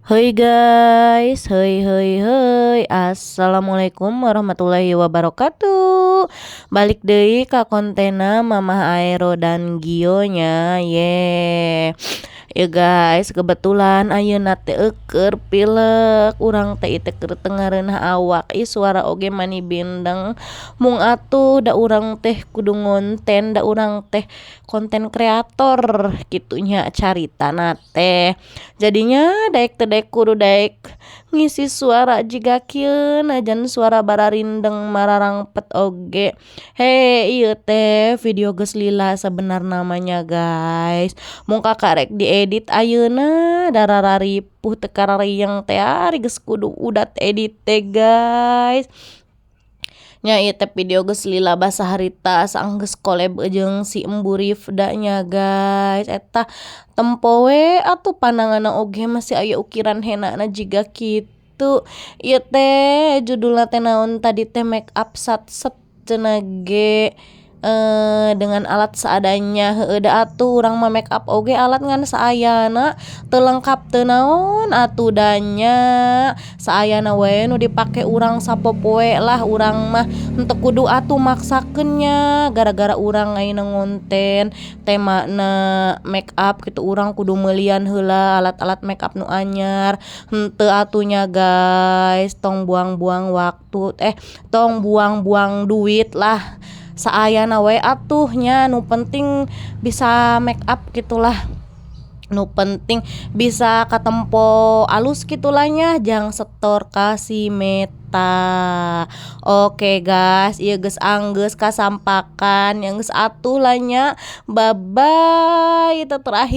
Hey guys, hey hey hey. Assalamualaikum warahmatullahi wabarakatuh. Balik deui ka kontenna Mamah Aero dan Gio nya. Ye. Ya guys, kebetulan ayeuna teh keur pilek. Urang teh teh keur teu ngareunah awak. Ih, suara oge mani bindeng. Mung atuh da urang teh kudu ngonten, da urang teh konten kreator kitu nya caritana teh. Jadinya daek teu daek kudu daek ngisi suara jiga kieu najan suara bararindeng mararangpet oge. He, ieu teh video geus lila sebenarna mah nya, guys. Mung kakarek diedit ayeuna da rararipuh teu kararieng teh ari geus kudu udat edit teh, guys. Nya, ieu teh video geus lila basa harita saenggeus collab jeung si Embu Rifda nya, guys. Eta tempo we atuh pandanganna oge masih aya ukiran henana jiga kitu. Ieu teh judulna teh naon tadi teh, make up satset cenah ge dengan alat seadanya. Heueuh, da atuh urang mah make up oge alat ngan saayana, teu lengkap teu naon atuh da nya, saayana we nu dipake urang sapopoe lah. Urang mah henteu kudu atuh maksakeun nya, gara-gara urang ayeuna ngonten temana make up kitu, urang kudu meulian heula alat-alat make up nu anyar. Henteu atuh nya, guys. Tong buang-buang waktu, eh, tong buang-buang duit lah, saayana we atuh nya, nu penting bisa make up gitulah, nu penting bisa katempo alus gitulah nya, jang setor ka si Meta. Oke guys, ieu geus anggeus kasampakan yang geus atuh lah nya. Bye bye, teu terakhir.